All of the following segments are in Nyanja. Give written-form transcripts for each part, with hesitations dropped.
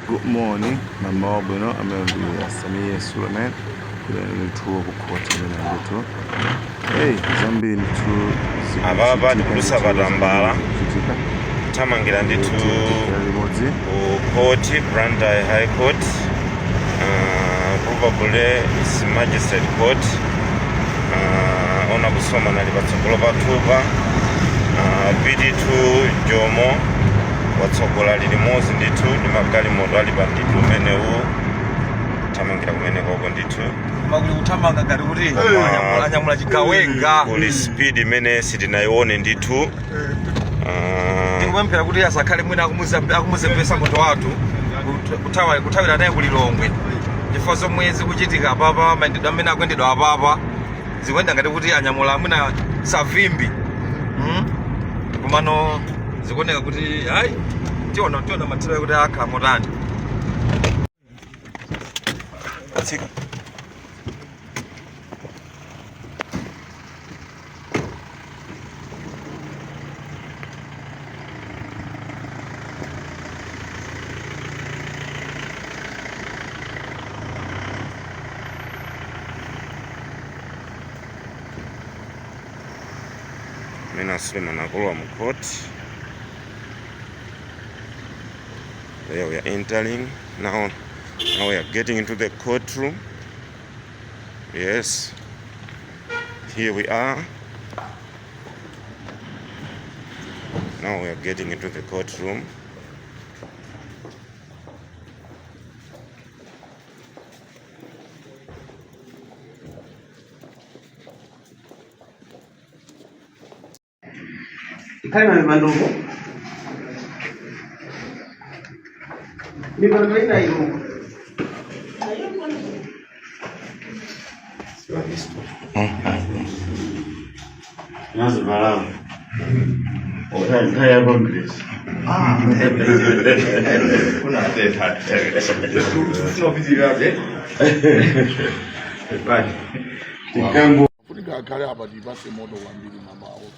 Good morning, mamawa bwino. Amene ndi a Sameer Suleman kuleno ndithu kukhoti amene ndithu, hey, zambiri ndithu. Apapa tikudutsa patambala. Zikuchitika. Thamangira ndithu Limodzi. Ku court, Blantyre High Court, probably is magistrate court. Ona kusoma nali patsogolo pathupa. PT2 Jomo watsogola lili limodzi ndithu ndi magalimoto ali pa ndithu umenewu, thamangira kumenekoko ndithu. Koma kuli kuthamanga ngati kuti anyamula chigawenga. Kuli speed imene sitinayione ndithu. Tikupemphera kuti asakhale mwina akumuzembesa munthu wathu kuthawira naye kulilongwe, chifukwa zomwe zikuchitika apapa, mayendedwe amene akuyendedwa apapa, zikuyenda ngati kuti anyamula mwina Savimbi. Komano zikuoneka kuti ayi, tiona mathero kuti akhala motani. Tsika. Mena Suleiman akulowa mu court. There we are entering now. Now we are getting into the courtroom. Yes, here we are. Now we are getting into the courtroom. Ikhale na mipandopo, mipando ina ino. Nazivalao. Nthawi ya Congress. Unateta. Sinopitirirabe. Tikango. Funika akhale apa, tipase moto kwambiri mamawo.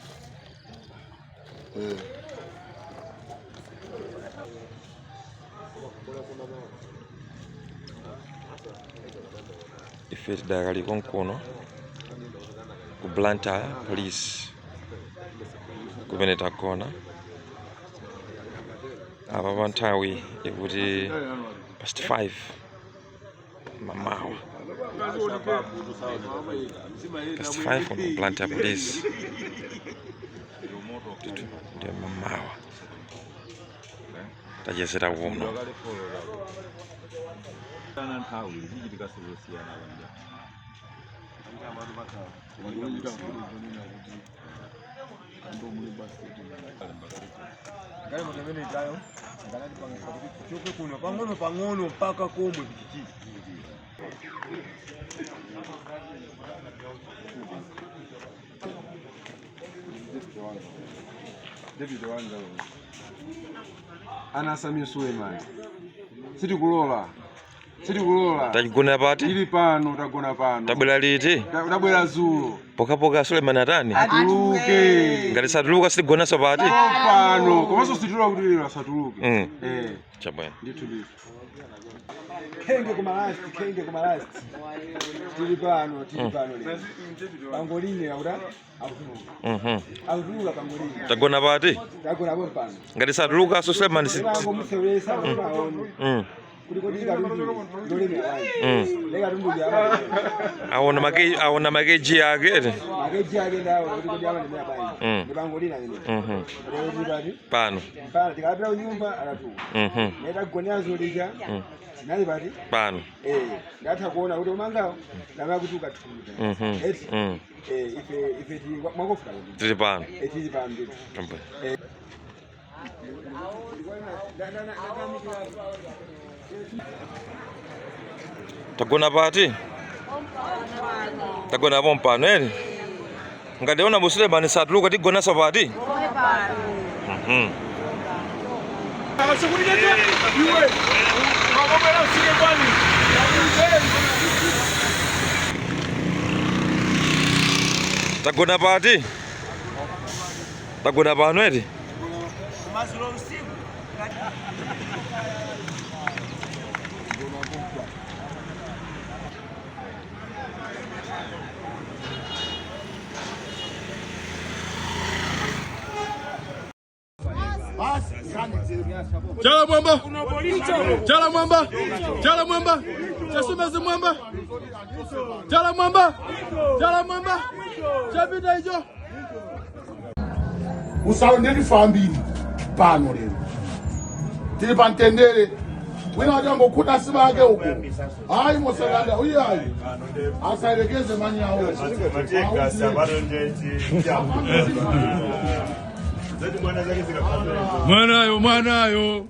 Ife tidakali konkuno ku Blantyre Police kumene tagona apa pa nthawi ikuti past 5 mamawa, past 5 kuno ku Blantyre Police ndithu ndiye mamawa tachezera kuno. Nthawi zichitika zosiyana panja. Galimoto imene itayo akanatipangisa kuti tichoke kuno pang'ono pang'ono mpaka komwe kuchichiti. David wanga ana Sameer Suleiman, sitikulola, sitikulola. Tagona pati? Tili pano, tagona pano. Tabwera liti? Tabwera zulo. Pokapoka Suleiman atani? Atuluke. Ngati satuluka sitigonanso pati? Pano komanso situlola kuti lero asatuluke. Eh. Chabwino. Ndithu ndithu. Khenge kumalasti, khenge kumalasti, tili pano, tili pano lero. Pangolini auta akutuluka. Akutuluka pangolini. Tagona pati? Tagona pano. Ngati satulukanso Suleiman Pangomusewesa kuti aone kuti kodi katundu ndolemera bwanji. Le katundu ndi Aona makeji ake ere. Makeji ake ndawo kuti kodi amalemera bwanji. Ndi pangolini amene. Lero tili pati? Pano. Pano tikalapira kunyumba akatuluka. Netagonera zolija tinali pati? Pano. Eh, ndatha kuona kuti umangawo ndamaya kuti ukathuta. Eti eh, ife tili mwakofuka kuti Tili pano. Eh, tili pano ndithu. Chabwino. Tagona pati? Tagona pompano ere. Ngati ona Suleiman satuluka tigonanso pati? Mhm. Tagona pati? Tagona pano ere. Chala mwamba. Chala mwamba. Chala mwamba. Chasumezi mwamba. Chala mwamba. Chala mwamba. Chapita icho. Usawe ndelifa ambiri pano lero tili pa mtendere. Wina achangokuda sibake uko hayi mosalanda uyayi asayerekeze manyawo. Mwanayo, mwanayo.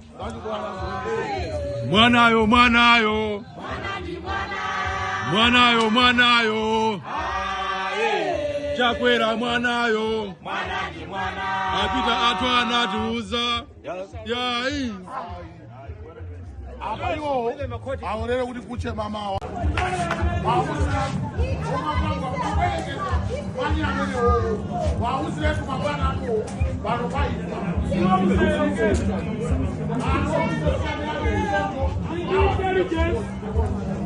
Mwanayo, mwanayo. Mwanayo, mwanayo. Chakwera mwanayo. Apita athu anatiuza. Yayi. Apa iwo aonere kuti kuche mamawa wauziretu mabwana ako pano paifa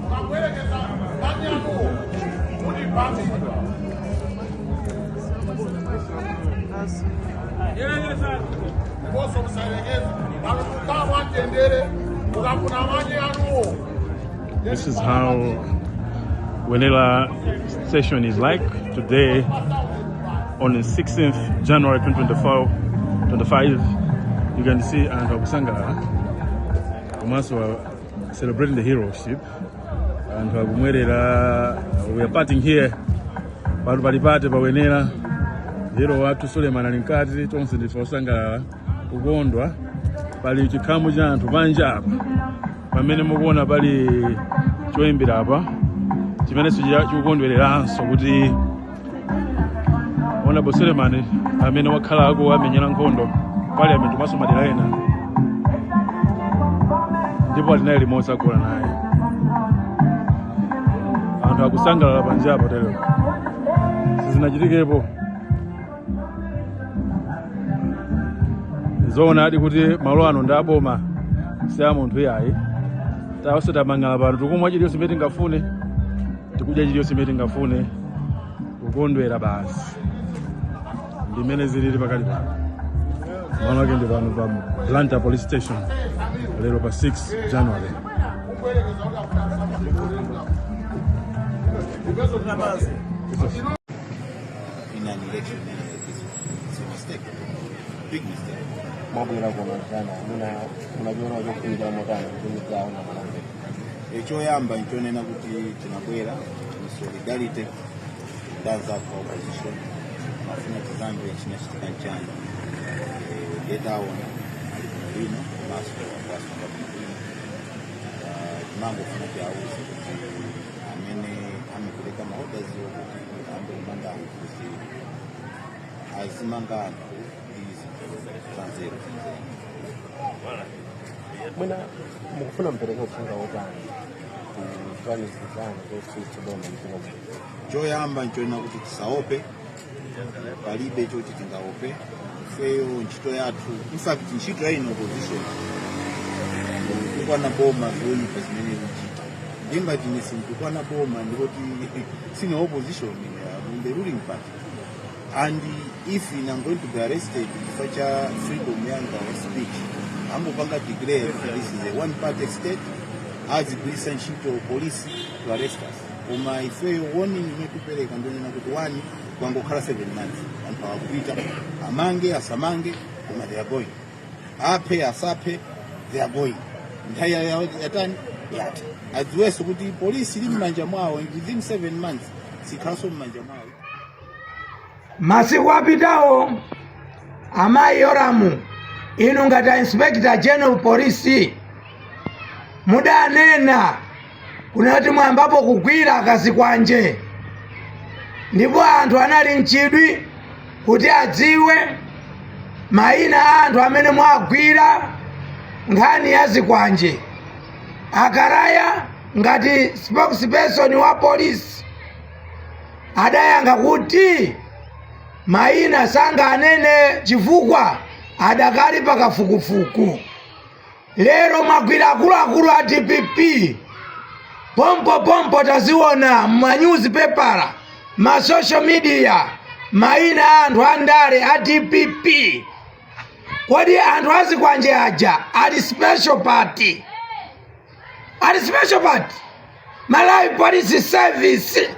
mabwerekeza manyako kuti pamidwa. Ndiponso musayerekeze pano kukhala mwamtendere mukafuna manyi anuwo. This is how Wenela station is like today on the 16th January 2024, 25. You can see anthu akusangalala komanso are celebrating the heroship. Anthu akumwerera. We are partying here pano palipate pa Wenela. Hero wathu Suleiman ali mkati, tonse ndife osangalala kukondwa. Pali chikhamu cha anthu panja apa pamene mukuona pali choyimbira apa chimenenso chikukondwereranso kuti Honorable Suleiman amene wakhalako amenyera nkhondo parliament komanso madera ena ndipo ali naye limodzi agona naye. Anthu akusangalala panja apa tero sizinachitikepo. Zoonadi kuti malo ano ndi aboma, si a munthu iyayi. Tonse tamang'ala pano, tikumwa chiliyonse chimene tingafune, tikudya chiliyonse chimene tingafune, kukondwera basi. Ndimene zilili pakali pano. Malo ake ndi pano pa Blantyre Police Station lero pa 6 January. In an election year like this one. It's a mistake. Big mistake. Mwabwera kuno jana muna munachiona chofunikira motani kuti mudzaona malambeko? Echoyamba nchonena kuti tinabwera in solidarity ndi anzathu opposition, mafuna tizamve chinachitika nchani. Ndetaona ali kuno lino komanso akuwasunga kuno lino. Timangofuna tiauze kuti amene amapereka ma orders kuti ayambe kumanga anthu kuti azimanga anthu ndi zinthu zanzeru zenizeni. Mwina mukufuna mpereke uthenga wotani ku zipani zanu zotsutsa boma mdziko muno? Choyamba nchonena kuti tisaope, palibe choti tingaope ifeyo. Ntchito yathu, in fact ntchito ya ino opposition, kutukwana boma zoyipa zimene ikuchita. Ndiye ngati ine sinditukwana boma ndikuti sine opposition, I'm in the ruling party, and if I'm going to be arrested chifukwa cha freedom yanga of speech, angopanga declare kuti this is a one party state, azigwiritsa ntchito police to arrest us. Koma ifeyo warning imene tikupereka ndionena kuti one kwangokhala 7 months, anthu akupita, amange asamange, koma they are going, aphe asaphe, they are going. Nthawi yatani yatha. Adziwenso kuti polisi ili m'manja mwawo, within 7 months sikhalanso m'manja mwawo. Masiku apitawo amayi Yoramu, inu ngati a Inspector General Police mudanena kunena kuti mwayambapo kugwira akazikwanje, ndipo anthu anali mchidwi kuti adziwe mayina a anthu amene mwagwira nkhani ya zikwanje. Akalaya ngati spokesperson wa polisi adayankha kuti mayina sanganene chifukwa adakali pakafukufuku. Lero mwagwira akuluakulu a DPP pompo pompo, taziona m'manyuzipepala, ma social media, mayina a anthu andale a DPP. Kodi anthu azikwanje aja ali special pati? Ali special pati? Malawi Police Service,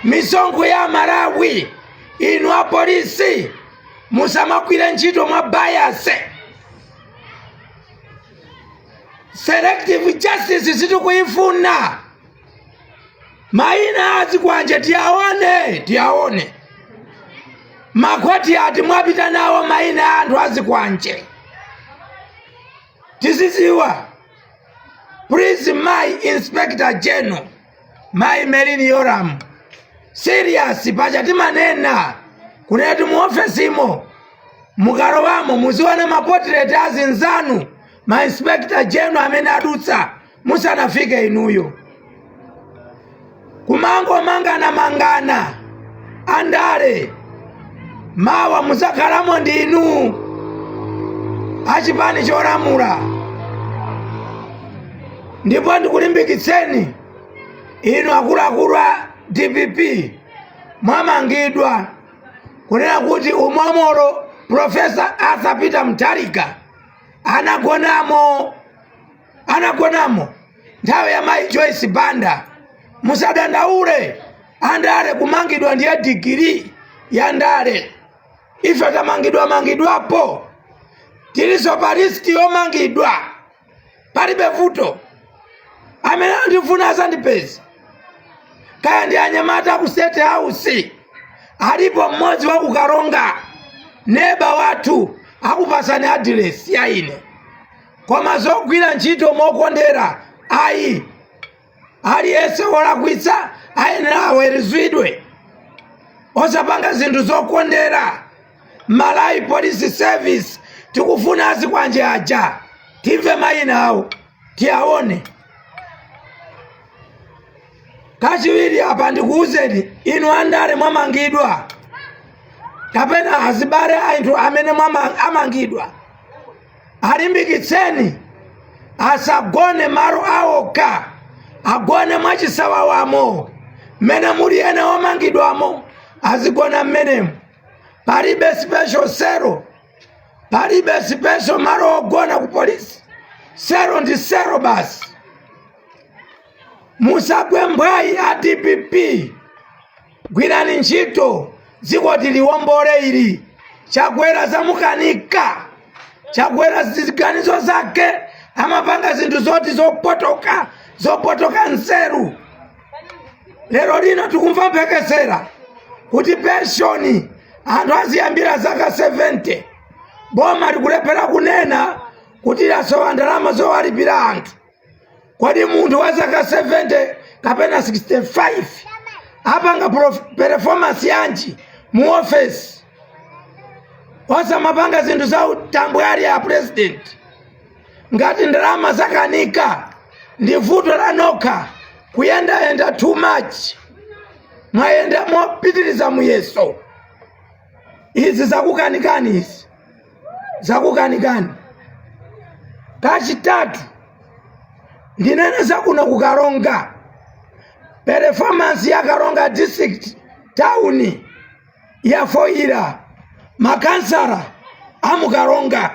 misonkho ya Malawi, inu apolisi musamagwire ntchito mwa bias. Selective justice sitikuyifuna. Mayina azikwanje tiyaone, tiyaone. Makhoti ati mwapita nawo mayina a anthu azikwanje, tiziziwa. Please, my Inspector General, Mai Merlyne Yolamu, serious. Paja timanena kunena kuti mu ofesimo mukalowamo muziona ma portrait azinzanu, ma Inspector General amene adutsa musanafike inuyo. Kumangomangana mangana andale, mawa muzakhalamo ndinu achipani cholamula. Ndipo ndikulimbikitseni inu akuluakulu a DPP mwamangidwa, kunena kuti umomolo Professor Arthur Peter Mutharika anagonamo, anagonamo nthawi ya Mayi Joyce Banda. Musadandaule andale, kumangidwa ndiye digiri ya ndale. Ife tamangidwa mangidwapo, tilinso pa list yomangidwa, palibe vuto. Amene andifuna azandipeza, kaya ndi anyamata ku State House. Alipo mmodzi wa kuKaronga, neba wathu, akupasani adiresi ya ine. Koma zogwira ntchito mokondera ayi. Aliyense wolakwitsa ayenera aweruzidwe, osapanga zinthu zokondera. Malawi Police Service, tikufuna azikwanje aja, timve mayina awo, tiyaone. Kachiwiri, apa ndikuwuzeni inu andale mwamangidwa kapena azibale anthu amene amangidwa, alimbikitseni asagone malo awoka, agone mwachisawawamo mmene muli ena omangidwamo, azigona mmenemo. Palibe special cell, palibe special malo ogona ku polisi. Cell ndi cell basi. Musagwe mbwayi a DPP, gwirani ntchito, dziko tiliwombole ili. Chakwera zamukanika. Chakwera ziganizo zake amapanga zinthu zoti zopotoka, zopotoka nzeru. Lero lino tikumva mphekesera kuti penshoni anthu aziyambira zaka 70. Boma likulephera kunena kuti lasowa ndalama zowalipira anthu. Kodi munthu wa zaka 70 kapena 65 apanga performance yanji mu office? Osamapanga zinthu za utambwali ya president. Ngati ndalama zakanika, ndi vuto la nokha kuyendayenda too much, mwayenda mopitiriza muyeso. Izi zakukanikani, izi zakukanikani. Kachitatu, ndinene zakuno kuKaronga. Performance ya Karonga district town yafoira. Makansala amuKaronga,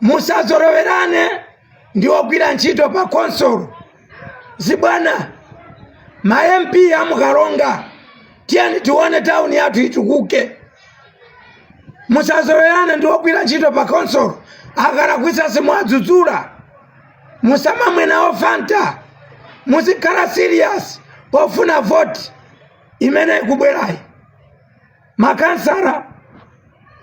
musazolowerane ndi ogwira ntchito pa konsolo, zibwana. Ma MP amuKaronga, tiyeni tione town yathu itukuke. Musazolowerane ndi ogwira ntchito pa konsolo, akalakwitsa simuwadzudzula. Musamamwe nawo Fanta, muzikhala serious pofuna voti imene ikubwerayi. Makansala,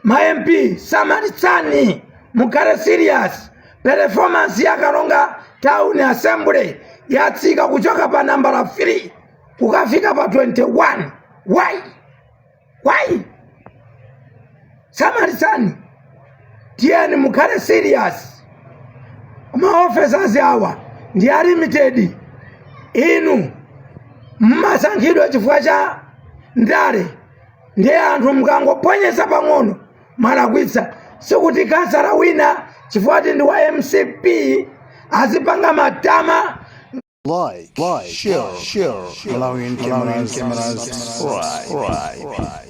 ma MP, samalitsani, mukhale serious. Performance ya Karonga Town Assembly yatsika kuchoka pa nambala 3 kukafika pa 21. Why? Why? Samalitsani, tiyeni mukhale serious. Ma officers awa ndi a limited. Inu mmasankhidwa chifukwa cha ndale, ndiye anthu mukangoponyesa pang'ono mwalakwitsa. Sikuti kansala wina chifukwa ti ndi wa MCP azipanga matama. Like, share, Malawian cameras, subscribe.